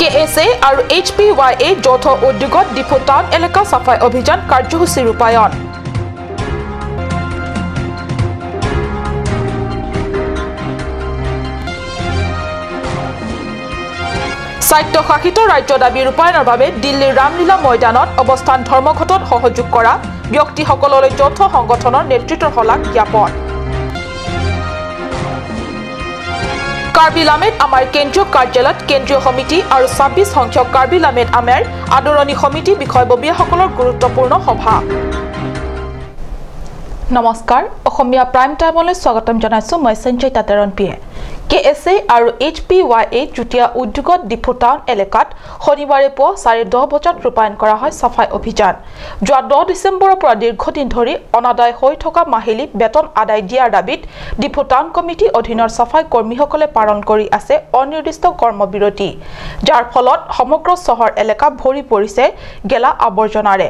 কে S এ আৰু H P Y এ যৌথ উদ্যোগত ডিফু টাউন এলেকা চাফাই অভিযান কাৰ্যসূচী ৰূপায়ণ। স্বায়ত্তশাসিত ৰাজ্য দাবী ৰূপায়ণৰ বাবে দিল্লীৰ ৰামলীলা ময়দানত অৱস্থান ধৰ্মঘটত সহযোগ কৰা ব্যক্তিসকললৈ যৌথ সংগঠনৰ নেতৃত্বৰ শলাগ জ্ঞাপন। কাৰ্বি লামেত আমাৰ কেন্দ্ৰীয় কাৰ্যালয়ত কেন্দ্ৰীয় সমিতি আৰু 26 সংখ্যক কাৰ্বি লামেত আমেৰ আদৰণি সমিতি বিষয়ববীয়াসকলৰ গুৰুত্বপূৰ্ণ সভা। নমস্কাৰ, অসমীয়া প্ৰাইম টাইমলৈ স্বাগতম জনাইছো। মই সঞ্জয় তেৰণ পিয়ে। কে এছ এ আৰু এইচ পি ৱাই এ যুটীয়া উদ্যোগত ডিফু টাউন এলেকাত শনিবাৰে পুৱা 10:30 বজাত ৰূপায়ণ কৰা হয় চাফাই অভিযান। যোৱা 10 ডিচেম্বৰৰ পৰা দীৰ্ঘদিন ধৰি অনাদায় হৈ থকা মাহিলী বেতন আদায় দিয়াৰ দাবীত ডিফু টাউন কমিটি অধীনৰ চাফাই কৰ্মীসকলে পালন কৰি আছে অনিৰ্দিষ্ট কৰ্মবিৰতি, যাৰ ফলত সমগ্ৰ চহৰ এলেকা ভৰি পৰিছে গেলা আৱৰ্জনাৰে।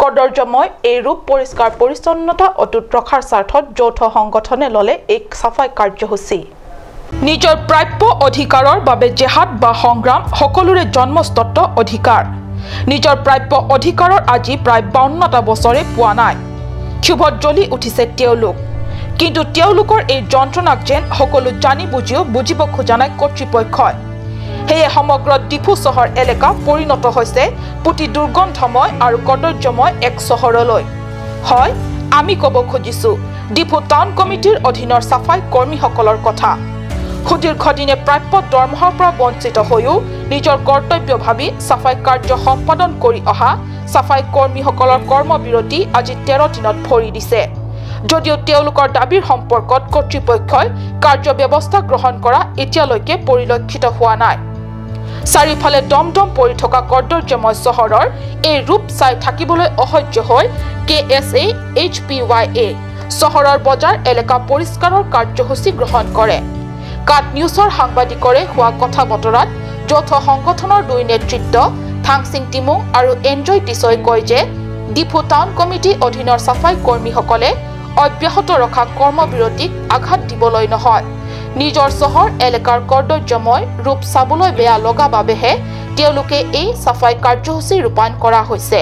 কদৰ্যময় এই ৰূপ পৰিষ্কাৰ পৰিচ্ছন্নতা অটুট ৰখাৰ স্বাৰ্থত যৌথ সংগঠনে ল'লে এক চাফাই কাৰ্যসূচী। নিজৰ প্ৰাপ্য অধিকাৰৰ বাবে জেহাদ বা সংগ্ৰাম সকলোৰে জন্মস্তত্ব অধিকাৰ। নিজৰ প্ৰাপ্য অধিকাৰৰ আজি প্ৰায় 52টা বছৰে পোৱা নাই। ক্ষোভত জ্বলি উঠিছে তেওঁলোক। কিন্তু তেওঁলোকৰ এই যন্ত্ৰণাক যেন সকলো জানি বুজিও বুজিব খোজা নাই কৰ্তৃপক্ষই। সেয়ে সমগ্ৰ ডিফু চহৰ এলেকা পৰিণত হৈছে পুতি দুৰ্গন্ধময় আৰু কদৰ্যময় এক চহৰলৈ। হয়, আমি ক'ব খুজিছোঁ ডিফু টাউন কমিটিৰ অধীনৰ চাফাই কৰ্মীসকলৰ কথা। সুদীৰ্ঘ দিনে প্ৰাপ্য দৰমহাৰ পৰা বঞ্চিত হৈও নিজৰ কৰ্তব্য ভাবি চাফাই কাৰ্য সম্পাদন কৰি অহা চাফাই কৰ্মীসকলৰ কৰ্মবিৰতি আজি 13 দিনত ভৰি দিছে। যদিও তেওঁলোকৰ দাবীৰ সম্পৰ্কত কৰ্তৃপক্ষই কাৰ্যব্যৱস্থা গ্ৰহণ কৰা এতিয়ালৈকে পৰিলক্ষিত হোৱা নাই। চাৰিওফালে দমদম পৰি থকা কৰ্দৰ্যময় চহৰৰ এই ৰূপ চাই থাকিবলৈ অসহ্য হৈ K S A H P Y A চহৰৰ বজাৰ এলেকা পৰিষ্কাৰৰ কাৰ্যসূচী গ্ৰহণ কৰে। কাট নিউজৰ সাংবাদিকৰে হোৱা কথা বতৰাত যৌথ সংগঠনৰ দুই নেতৃত্ব থাংচিং টিমুং আৰু এনজয় টিছই কয় যে ডিফু টাউন কমিটি অধীনৰ চাফাই কৰ্মীসকলে অব্যাহত ৰখা কৰ্মবিৰতিক আঘাত দিবলৈ নহয়, নিজৰ চহৰ এলেকাৰ কৰ্দৰ্যময় ৰূপ চাবলৈ বেয়া লগা বাবেহে তেওঁলোকে এই চাফাই কাৰ্যসূচী ৰূপায়ণ কৰা হৈছে।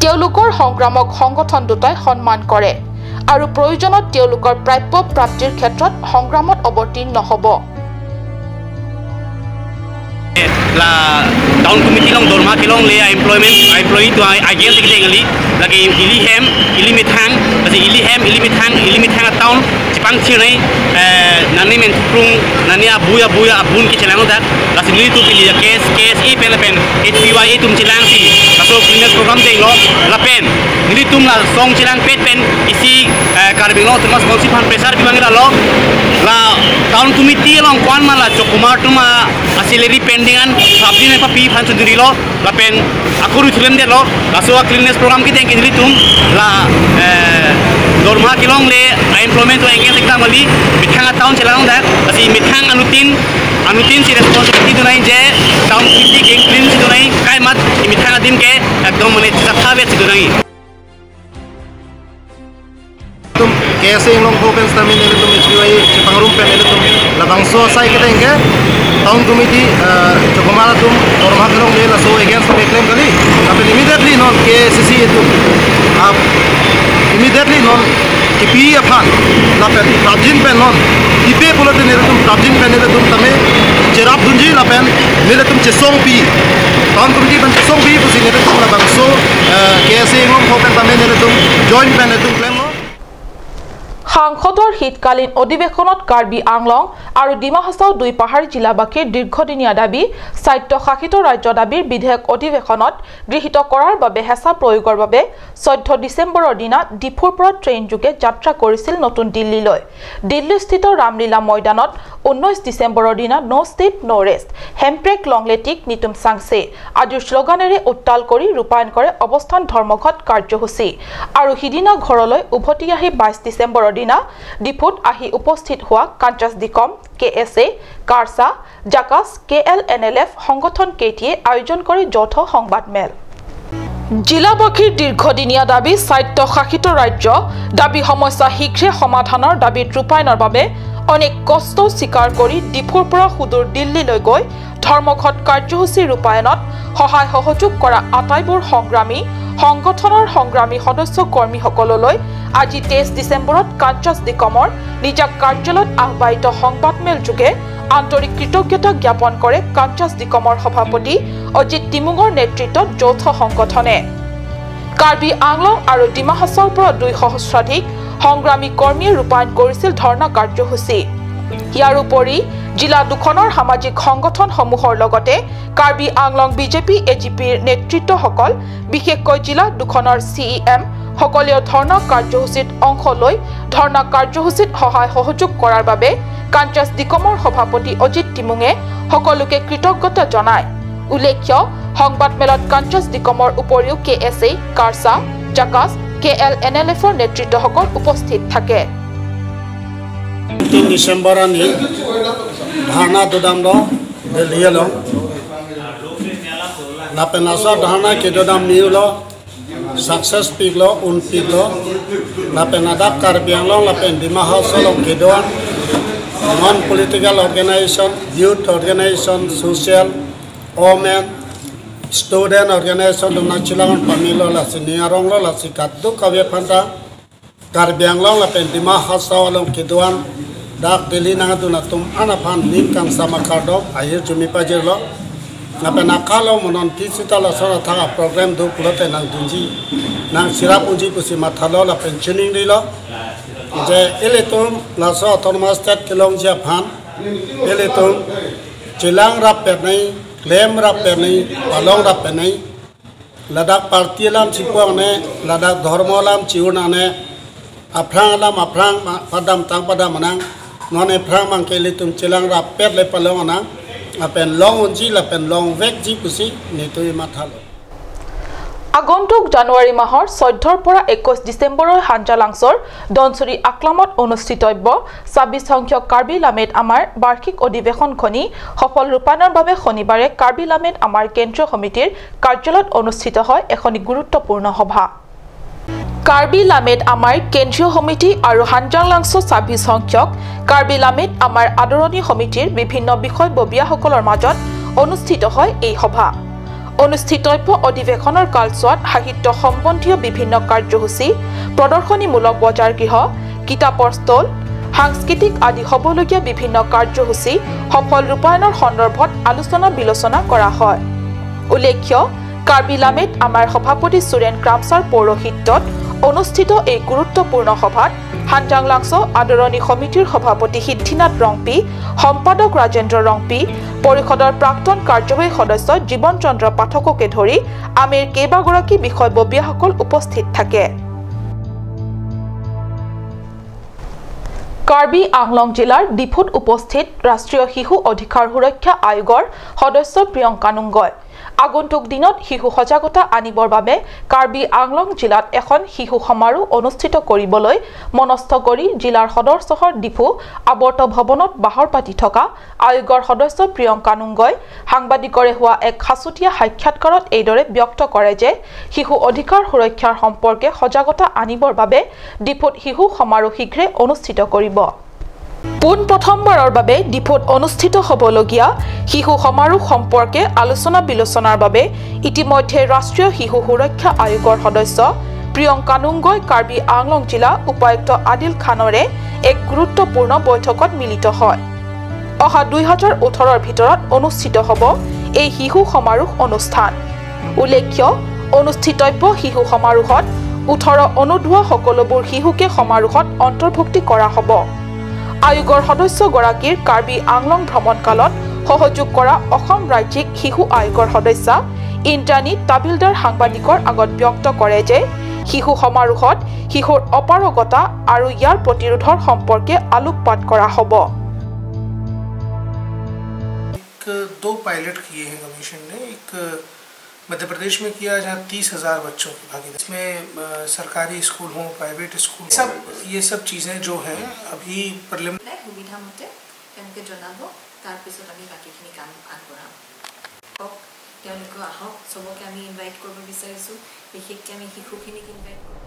তেওঁলোকৰ সংগ্ৰামক সংগঠন দুটাই সন্মান কৰে আৰু প্ৰয়োজনত তেওঁলোকৰ প্ৰাপ্য প্ৰাপ্তিৰ ক্ষেত্ৰত সংগ্ৰামত অৱতীৰ্ণ হ'ব। টাউন কমিটি long দৰমহা kilong le employment employee to against kita ngali lagi ili hem ili mithang lagi ili hem ili mithang ili mithang town chipang chinai nani men prung nani abuya buya abun ki chelang dak lasi li tu pili case case e pen pen HPYA tum chilang si laso cleanliness program dei lo la pen nili tum la song chilang pet pen isi karbing lo tumas konsi phan pressure bi bangila lo la town committee long kwan ma la chokumar tuma asilary pendingan sabji ne pa pi phan chudiri lo la pen akuru thilem de lo laso cleanliness program ki teng kinli tum la dorma kilong le employment to engage ekta mali mithanga town chelang dak asi mithang anutin anutin si responsibility dunai je town committee ke clean si dunai kai mat mithanga dim ke ekdom mane jatha be si dunai tum KSA long open stamin ele tum HPY chipangrum pen ele tum labangso sai ke tengke town committee chokomara tum dorma kilong le laso against me claim kali apel immediately non KSC tum up immediately non kipi aphan la pen prabjin pen non ipe bulletin ele tum prabjin pen ele tum tame cherap dunji la pen nele tum chesong pi town committee ban chesong pi pusi nele tum labangso KSA long open tame nele tum joint pen ele tum claim. সাংসদৰ শীতকালীন অধিৱেশনত কাৰ্বি আংলং আৰু ডিমা হাছাও দুই পাহাৰী জিলাবাসীৰ দীৰ্ঘদিনীয়া দাবী স্বায়ত্তশাসিত ৰাজ্য দাবীৰ বিধেয়ক অধিৱেশনত গৃহীত কৰাৰ বাবে হেঁচা প্ৰয়োগৰ বাবে 14 ডিচেম্বৰৰ দিনা ডিফুৰ পৰা ট্ৰেইনযোগে যাত্ৰা কৰিছিল নতুন দিল্লীলৈ। দিল্লীস্থিত ৰামলীলা ময়দানত 19 ডিচেম্বৰৰ দিনা ন' ষ্টেট ন' ৰেষ্ট হেমপ্ৰেক লংলেটিক নিতুম চাংছে আদিৰ শ্লোগানেৰে উত্তাল কৰি ৰূপায়ণ কৰে অৱস্থান ধৰ্মঘট কাৰ্যসূচী আৰু সিদিনা ঘৰলৈ উভতি আহি 22 ডিচেম্বৰৰ দিনা ডিফুত আহি উপস্থিত হোৱা কাঞ্চাছ ডিকম, কে এছ এ, কাৰ্চা, জাকাছ, K L N L F সংগঠন কেইটিয়ে আয়োজন কৰি যৌথ সংবাদমেল। জিলাবাসীৰ দীৰ্ঘদিনীয়া দাবী স্বায়ত্তশাসিত ৰাজ্য দাবী সমস্যা শীঘ্ৰে সমাধানৰ দাবীত ৰূপায়ণৰ বাবে অনেক কষ্ট স্বীকাৰ কৰি ডিফুৰ পৰা সুদূৰ দিল্লীলৈ গৈ ধৰ্মঘট কাৰ্যসূচী ৰূপায়ণত সহায় সহযোগ কৰা আটাইবোৰ সংগ্ৰামী সংগঠনৰ সংগ্ৰামী সদস্য কৰ্মীসকললৈ আজি 23 ডিচেম্বৰত কাঞ্চাছ ডিকমৰ নিজা কাৰ্যালয়ত আহ্বায়িত সংবাদমেল যোগে আন্তৰিক কৃতজ্ঞতা জ্ঞাপন কৰে কাঞ্চাছ ডিকমৰ সভাপতি অজিত তিমুঙৰ নেতৃত্বত যৌথ সংগঠনে। কাৰ্বি আংলং আৰু ডিমা হাছাওৰ পৰা 2 সহস্ৰাধিক সংগ্ৰামী কৰ্মীয়ে ৰূপায়ণ কৰিছিল ধৰ্ণা কাৰ্যসূচী। ইয়াৰ উপৰি জিলা দুখনৰ সামাজিক সংগঠনসমূহৰ লগতে কাৰ্বি আংলং বিজেপি এজিপিৰ নেতৃত্বসকল বিশেষকৈ জিলা দুখনৰ চিইএম সকলেও ধৰ্ণা কাৰ্যসূচীত অংশ লৈ ধৰ্ণা কাৰ্যসূচীত সহায় সহযোগ কৰাৰ বাবে কাঞ্চাছ ডিকমৰ সভাপতি অজিত তিমুঙে সকলোকে কৃতজ্ঞতা জনায়। উল্লেখ্য সংবাদমেলত কাঞ্চাছ ডিকমৰ উপৰিও কে এছ এ, কাৰ্চা, জাকাছ, কে এল এন এল এফৰ নেতৃত্বসকল উপস্থিত থাকে। 3 ডিচেম্বৰ আমি ধৰ্ণা দুদাম দিল্লী লাপেনাছ ধৰ্ণা কেইদাম নিউল success piglo un piglo lapen adak Karbi Anglong lapen Dima Hasao kedon non political organization, youth organization, social, women, student organization dona chilangon pamilo la siniarong lo la sikatdu kavya phanta Karbi Anglong lapen Dima Hasao long kedon dak Delhi nanga duna tum anaphan nim kam sama kardo ahir jumi pajirlo lapen akalo monon tisita la sora thaka program do pulote nang dunji nang sirapunji kusi mathalo lapen chuning dilo je eletum la so autonomous state kilong ja phan eletum chilang rap pe nai claim rap pe nai palong rap pe nai Ladakh party lam chipong ne Ladakh dharma lam chiuna ne aphrang lam aphrang padam tang padam nang none phrang mang ke letum chilang rap pet le palong nang lapen long unji lapen long vek ji kusi nitui mathalo। আগন্তুক জানুৱাৰী মাহৰ 14ৰ পৰা 21 ডিচেম্বৰৰ হাঞ্জালাংছৰ দনচুৰি আকলামত অনুষ্ঠিতব্য 26 সংখ্যক কাৰ্বি লামেত আমাৰ বাৰ্ষিক অধিৱেশনখনি সফল ৰূপায়ণৰ বাবে শনিবাৰে কাৰ্বি লামেত আমাৰ কেন্দ্ৰীয় সমিতিৰ কাৰ্যালয়ত অনুষ্ঠিত হয় এখনি গুৰুত্বপূৰ্ণ সভা। কাৰ্বি লামেত আমাৰ কেন্দ্ৰীয় সমিতি আৰু হাঞ্জালাংছ 26 সংখ্যক কাৰ্বি লামেত আমাৰ আদৰণি সমিতিৰ বিভিন্ন বিষয়ববীয়াসকলৰ মাজত অনুষ্ঠিত হয় এই সভা। অনুষ্ঠিতব্য অধিৱেশনৰ কালচোৱাত সাহিত্য সম্বন্ধীয় বিভিন্ন কাৰ্যসূচী, প্ৰদৰ্শনীমূলক বজাৰ গৃহ, কিতাপৰ ষ্টল, সাংস্কৃতিক আদি হ'বলগীয়া বিভিন্ন কাৰ্যসূচী সফল ৰূপায়ণৰ সন্দৰ্ভত আলোচনা বিলোচনা কৰা হয়। উল্লেখ্য কাৰ্বি লামেত আমাৰ সভাপতি সুৰেন ক্ৰামছাৰ পৌৰোহিত্যত অনুষ্ঠিত এই গুৰুত্বপূৰ্ণ সভাত হাঞ্জাংলাংছ আদৰণি সমিতিৰ সভাপতি সিদ্ধিনাথ ৰংপি, সম্পাদক ৰাজেন্দ্ৰ ৰংপি, পৰিষদৰ প্ৰাক্তন কাৰ্যবাহী সদস্য জীৱন চন্দ্ৰ পাঠককে ধৰি আমিৰ কেইবাগৰাকী বিষয়ববীয়াসকল উপস্থিত থাকে। কাৰ্বি আংলং জিলাৰ ডিফুত উপস্থিত ৰাষ্ট্ৰীয় শিশু অধিকাৰ সুৰক্ষা আয়োগৰ সদস্য প্ৰিয়ংকা নুংগই আগন্তুক দিনত শিশু সজাগতা আনিবৰ বাবে কাৰ্বি আংলং জিলাত এখন শিশু সমাৰোহ অনুষ্ঠিত কৰিবলৈ মনস্থ কৰি জিলাৰ সদৰ চহৰ ডিফু আৱৰ্ত ভৱনত বাহৰ পাতি থকা আয়োগৰ সদস্য প্ৰিয়ংকা নুংগই সাংবাদিকৰে হোৱা এক খাচুতীয়া সাক্ষাৎকাৰত এইদৰে ব্যক্ত কৰে যে শিশু অধিকাৰ সুৰক্ষাৰ সম্পৰ্কে সজাগতা আনিবৰ বাবে ডিফুত শিশু সমাৰোহ শীঘ্ৰে অনুষ্ঠিত কৰিব। পোনপ্ৰথমবাৰৰ বাবে ডিফুত অনুষ্ঠিত হ'বলগীয়া শিশু সমাৰোহ সম্পৰ্কে আলোচনা বিলোচনাৰ বাবে ইতিমধ্যে ৰাষ্ট্ৰীয় শিশু সুৰক্ষা আয়োগৰ সদস্য প্ৰিয়ংকা নুংগই কাৰ্বি আংলং জিলা উপায়ুক্ত আদিল খানৰে এক গুৰুত্বপূৰ্ণ বৈঠকত মিলিত হয়। অহা 2018ৰ ভিতৰত অনুষ্ঠিত হ'ব এই শিশু সমাৰোহ অনুষ্ঠান। উল্লেখ্য অনুষ্ঠিতব্য শিশু সমাৰোহত 18 অনুৰ্ধ সকলোবোৰ শিশুকে সমাৰোহত অন্তৰ্ভুক্তি কৰা হ'ব। আয়োগৰ সদস্যগৰাকীৰ কাৰ্বি আংলং ভ্ৰমণকালত সহযোগ কৰা অসম ৰাজ্যিক শিশু আয়োগৰ সদস্যা ইন্দ্ৰাণী তাবিলদাৰ সাংবাদিকৰ আগত ব্যক্ত কৰে যে শিশু সমাৰোহত শিশুৰ অপাৰগতা আৰু ইয়াৰ প্ৰতিৰোধৰ সম্পৰ্কে আলোকপাত কৰা হ'ব। दो पायलट किए हैं कमीशन ने, एक मध्य प्रदेश में किया जहाँ 30,000 बच्चों की भागीदारी, इसमें सरकारी स्कूल हों, प्राइवेट स्कूल, सब ये सब चीज़ें जो हैं अभी प्रिलिमिनरी সুবিধা মতে তেওঁলোকে জনাব, তাৰপিছত আমি বাকীখিনি কাম আগবঢ়াম। তেওঁলোকেও আহক, চবকে আমি ইনভাইট কৰিব বিচাৰিছোঁ, বিশেষকৈ আমি শিশুখিনিক ইনভাইট কৰোঁ।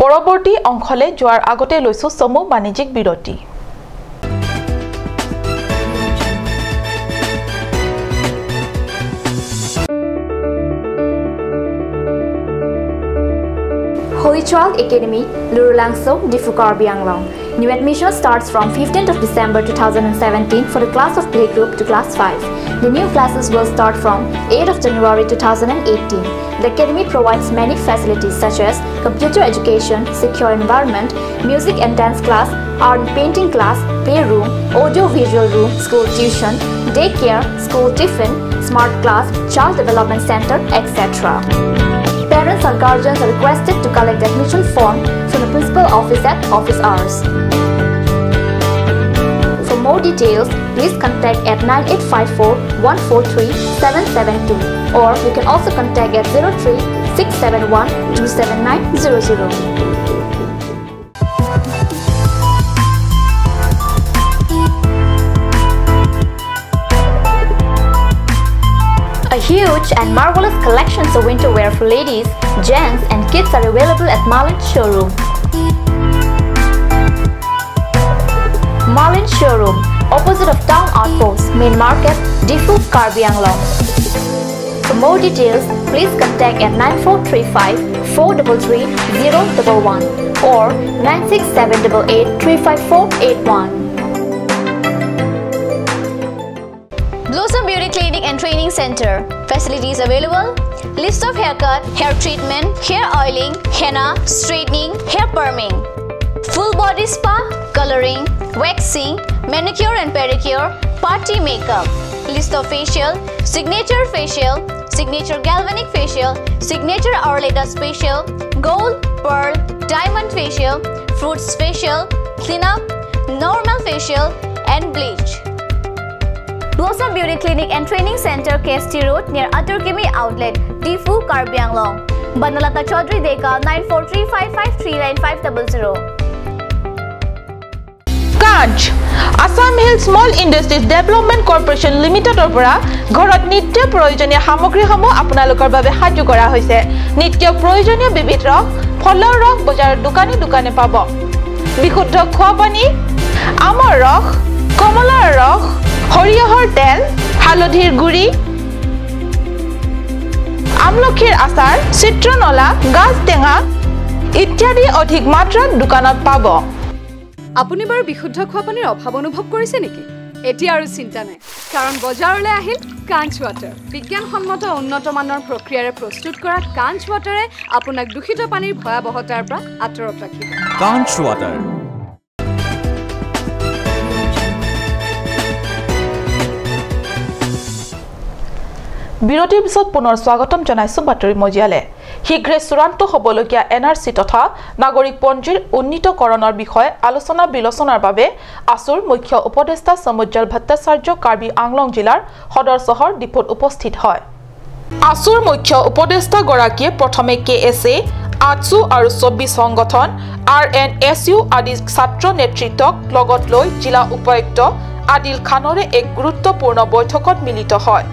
পৰৱৰ্তী অংশলৈ যোৱাৰ আগতে লৈছোঁ চমু বাণিজ্যিক বিৰতি। Holy Child Academy, Lurulangso, Diphu Karbi Anglong. New admission starts from 15th of December 2017 for the class of playgroup to class 5. The new classes will start from 8th of January 2018. The academy provides many facilities such as computer education, secure environment, music and dance class, art and painting class, playroom, audio-visual room, school tuition, daycare, school tiffin, smart class, child development center, etc. Parents or guardians are requested to collect the admission form from the principal office at office hours. For more details, please contact at 9854 143 772 or you can also contact at 03 671 27900. A huge and marvelous collections of winter wear for ladies, gents and kids are available at Marlin Showroom. Marlin Showroom, opposite of Town Outpost, Main Market, Diphu, Karbi Anglong. For more details, please contact at 9435 433 011 or 96788 35481. Blossom Beauty Clinic and Training Center. Facilities available: list of haircut, hair treatment, hair oiling, henna, straightening, hair perming, full body spa, coloring, waxing, manicure and pedicure, party makeup. List of facial: signature facial, signature galvanic facial, signature Arleta facial, gold, pearl, diamond facial, fruits facial, cleanup, normal facial and bleach. Blossom Beauty Clinic and Training Center, KST Road, near Aturkimi Outlet, Diphu, Karbi Anglong. Banalata Chaudhary Deka, 9435539500. Kanch Assam Hill Small Industries Development Corporation লিমিটেডৰ পৰা ঘৰত নিত্য প্ৰয়োজনীয় সামগ্ৰীসমূহ আপোনালোকৰ বাবে সাজু কৰা হৈছে। নিত্য প্ৰয়োজনীয় বিবিধ ৰস, ফলৰ ৰস বজাৰৰ দোকানে দোকানে পাব। বিশুদ্ধ খোৱা পানী, আমৰ ৰস, কমলাৰ ৰস, সৰিয়হৰ তেল, হালধিৰ গুড়ি, আমলখিৰ আচাৰ, চিত্ৰনলা, গাজ টেঙা ইত্যাদি অধিক মাত্ৰাত দোকানত পাব। আপুনি বাৰু বিশুদ্ধ খোৱা পানীৰ অভাৱ অনুভৱ কৰিছে নেকি? এতিয়া আৰু চিন্তা নাই, কাৰণ বজাৰলৈ আহিল কাঞ্চ ৱাটাৰ। বিজ্ঞানসন্মত উন্নত মানৰ প্ৰক্ৰিয়াৰে প্ৰস্তুত কৰা কাঞ্চ ৱাটাৰে আপোনাক দূষিত পানীৰ ভয়াৱহতাৰ পৰা আঁতৰত ৰাখিব। কাঞ্চ ৱাটাৰ। বিৰতিৰ পিছত পুনৰ স্বাগতম জনাইছো বাতৰি মজিয়ালে। শীঘ্ৰে চূড়ান্ত হ'বলগীয়া এন আৰ চি তথা নাগৰিক পঞ্জীৰ উন্নীতকৰণৰ বিষয়ে আলোচনা বিলোচনাৰ বাবে আছুৰ মুখ্য উপদেষ্টা সমুজ্জ্বল ভট্টাচাৰ্য কাৰ্বি আংলং জিলাৰ সদৰ চহৰ ডিফুত উপস্থিত হয়। আছুৰ মুখ্য উপদেষ্টাগৰাকীয়ে প্ৰথমে কে এছ এ, আটছু আৰু 24 সংগঠন, আৰ এন এছ ইউ আদি ছাত্ৰ নেতৃত্বক লগত লৈ জিলা উপায়ুক্ত আদিল খানৰে এক গুৰুত্বপূৰ্ণ বৈঠকত মিলিত হয়।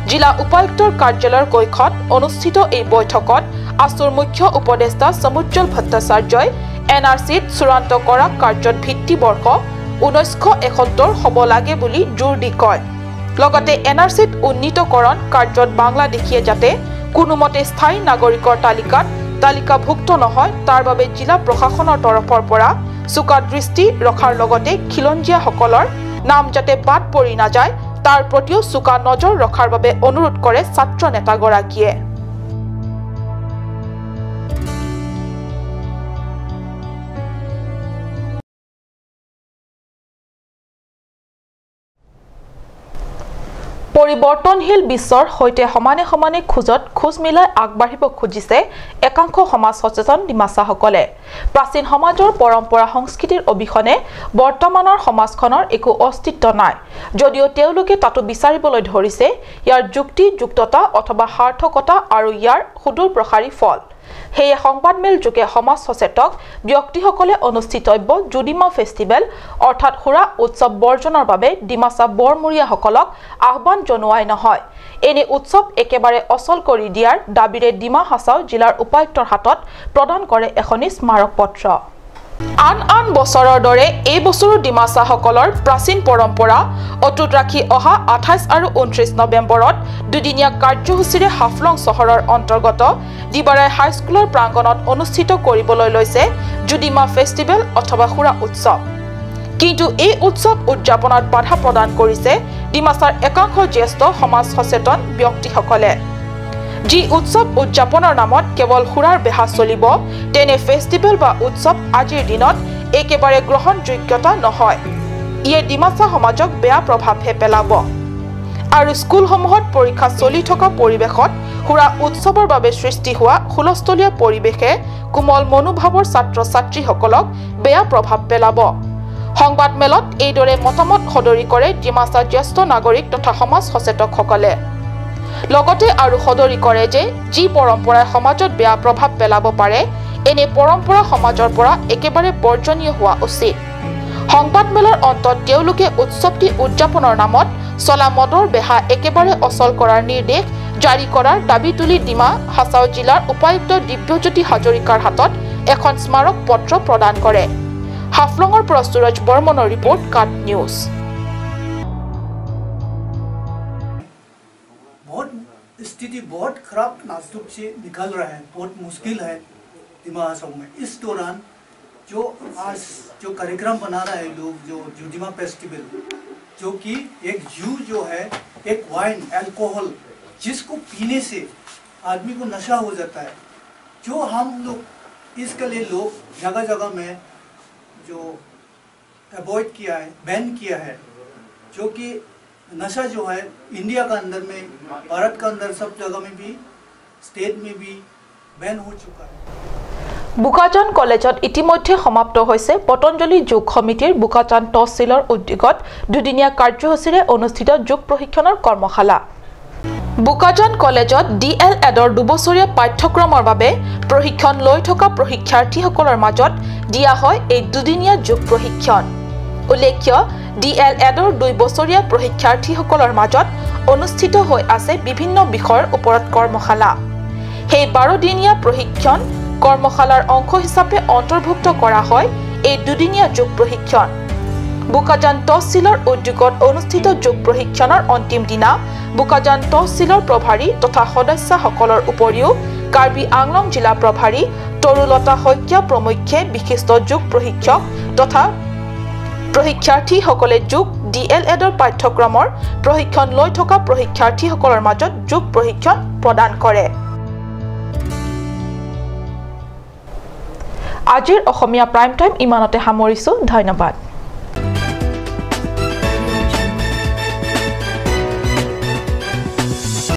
জিলা উপায়ুক্তৰ কাৰ্যালয়ৰ কক্ষত অনুষ্ঠিত এই বৈঠকত আছুৰ মুখ্য উপদেষ্টা সমুজ্জ্বল ভট্টাচাৰ্যই এন আৰ চিত চূড়ান্ত কৰা কাৰ্যত ভিত্তিবৰ্ষ 1971 হ'ব লাগে বুলি জোৰ দি কয়। লগতে এন আৰ চিত উন্নীতকৰণ কাৰ্যত বাংলাদেশীয়ে যাতে কোনোমতে স্থায়ী নাগৰিকৰ তালিকাত তালিকাভুক্ত নহয় তাৰ বাবে জিলা প্ৰশাসনৰ তৰফৰ পৰা চোকা দৃষ্টি ৰখাৰ লগতে খিলঞ্জীয়াসকলৰ নাম যাতে বাদ পৰি নাযায় তাৰ প্ৰতিও চোকা নজৰ ৰখাৰ বাবে অনুৰোধ কৰে ছাত্ৰ নেতাগৰাকীয়ে। পৰিৱৰ্তনশীল বিশ্বৰ সৈতে সমানে সমানে খোজত খোজ মিলাই আগবাঢ়িব খুজিছে একাংশ সমাজ সচেতন ডিমাচাসকলে। প্ৰাচীন সমাজৰ পৰম্পৰা সংস্কৃতিৰ অবিহনে বৰ্তমানৰ সমাজখনৰ একো অস্তিত্ব নাই যদিও তেওঁলোকে তাতো বিচাৰিবলৈ ধৰিছে ইয়াৰ যুক্তিযুক্ততা অথবা সাৰ্থকতা আৰু ইয়াৰ সুদূৰ প্ৰসাৰী ফল। সেয়ে সংবাদমেল যোগে সমাজ সচেতক ব্যক্তিসকলে অনুষ্ঠিতব্য জুডিমা ফেষ্টিভেল অৰ্থাৎ সুৰা উৎসৱ বৰ্জনৰ বাবে ডিমাচা বৰমূৰীয়াসকলক আহ্বান জনোৱাই নহয়, এনে উৎসৱ একেবাৰে অচল কৰি দিয়াৰ দাবীৰে ডিমা হাছাও জিলাৰ উপায়ুক্তৰ হাতত প্ৰদান কৰে এখনি স্মাৰকপত্ৰ। আন আন বছৰৰ দৰে এই বছৰো ডিমাচাসকলৰ প্ৰাচীন পৰম্পৰা অটুট ৰাখি অহা 28 আৰু 29 নৱেম্বৰত দুদিনীয়া কাৰ্যসূচীৰে হাফলং চহৰৰ অন্তৰ্গত দিবাৰাই হাইস্কুলৰ প্ৰাংগণত অনুষ্ঠিত কৰিবলৈ লৈছে জুডিমা ফেষ্টিভেল অথবা সুৰা উৎসৱ। কিন্তু এই উৎসৱ উদযাপনত বাধা প্ৰদান কৰিছে ডিমাচাৰ একাংশ জ্যেষ্ঠ সমাজ সচেতন ব্যক্তিসকলে। যি উৎসৱ উদযাপনৰ নামত কেৱল সুৰাৰ বেহা চলিব, তেনে ফেষ্টিভেল বা উৎসৱ আজিৰ দিনত একেবাৰে গ্ৰহণযোগ্যতা নহয়। ইয়ে ডিমাচা সমাজক বেয়া প্ৰভাৱহে পেলাব। আৰু স্কুলসমূহত পৰীক্ষা চলি থকা পৰিৱেশত সুৰা উৎসৱৰ বাবে সৃষ্টি হোৱা হুলস্থলীয়া পৰিৱেশে কোমল মনোভাৱৰ ছাত্ৰ ছাত্ৰীসকলক বেয়া প্ৰভাৱ পেলাব। সংবাদমেলত এইদৰে মতামত সদৰি কৰে ডিমাচা জ্যেষ্ঠ নাগৰিক তথা সমাজ সচেতকসকলে। লগতে আৰু সদৰি কৰে যে যি পৰম্পৰাই সমাজত বেয়া প্ৰভাৱ পেলাব পাৰে, এনে পৰম্পৰা সমাজৰ পৰা একেবাৰে বৰ্জনীয় হোৱা উচিত। সংবাদমেলৰ অন্তত তেওঁলোকে উৎসৱটি উদযাপনৰ নামত চলা মদৰ বেহা একেবাৰে অচল কৰাৰ নিৰ্দেশ জাৰি কৰাৰ দাবী তুলি ডিমা হাছাও জিলাৰ উপায়ুক্ত দিব্যজ্যোতি হাজৰিকাৰ হাতত এখন স্মাৰক পত্ৰ প্ৰদান কৰে। হাফলঙৰ পৰা সুৰজ বৰ্মনৰ ৰিপৰ্ট, কাট নিউজ। स्थिति बहुत खराब नाजुक से निकल रहा है, बहुत मुश्किल है डिमा हासाओ में। इस दौरान जो आज जो कार्यक्रम बना रहा है लोग, जो जुडिमा फेस्टिवल, जो कि एक जू जो है, एक वाइन अल्कोहल जिसको पीने से आदमी को नशा हो जाता है, जो हम लोग इसके लिए लोग जगह जगह में जो अवॉइड किया है, बैन किया है, जो कि नशा जो है इंडिया का अंदर में, भारत का अंदर सब जगह में भी, स्टेट में भी बैन हो चुका है। বোকাজান কলেজত ইতিমধ্যে সমাপ্ত হৈছে পতঞ্জলি যোগ সমিতিৰ বোকাজান তহচিলৰ উদ্যোগত দুদিনীয়া কাৰ্যসূচীৰে অনুষ্ঠিত যোগ প্ৰশিক্ষণৰ কৰ্মশালা। বোকাজান কলেজত ডি এল এডৰ দুবছৰীয়া পাঠ্যক্ৰমৰ বাবে প্ৰশিক্ষণ লৈ থকা প্ৰশিক্ষাৰ্থীসকলৰ মাজত দিয়া হয় এই দুদিনীয়া যোগ প্ৰশিক্ষণ। উল্লেখ্য, ডি এল এডৰ 2 বছৰীয়া প্ৰশিক্ষাৰ্থীসকলৰ মাজত অনুষ্ঠিত হৈ আছে বিভিন্ন বিষয়ৰ ওপৰত কৰ্মশালা। সেই 12দিনীয়া প্ৰশিক্ষণ কৰ্মশালাৰ অংশ হিচাপে অন্তৰ্ভুক্ত কৰা হয় এই দুদিনীয়া যোগ প্ৰশিক্ষণ। বোকাজান তহচিলৰ উদ্যোগত অনুষ্ঠিত যোগ প্ৰশিক্ষণৰ অন্তিম দিনা বোকাজান তহচিলৰ প্ৰভাৰী তথা সদস্যসকলৰ উপৰিও কাৰ্বি আংলং জিলা প্ৰভাৰী তৰুলতা শইকীয়া প্ৰমুখ্যে বিশিষ্ট যোগ প্ৰশিক্ষক তথা প্ৰশিক্ষাৰ্থীসকলে যোগ ডি এল এডৰ পাঠ্যক্ৰমৰ প্ৰশিক্ষণ লৈ থকা প্ৰশিক্ষাৰ্থীসকলৰ মাজত যোগ প্ৰশিক্ষণ প্ৰদান কৰে। আজিৰ অসমীয়া প্ৰাইম টাইম ইমানতে সামৰিছোঁ। ধন্যবাদ।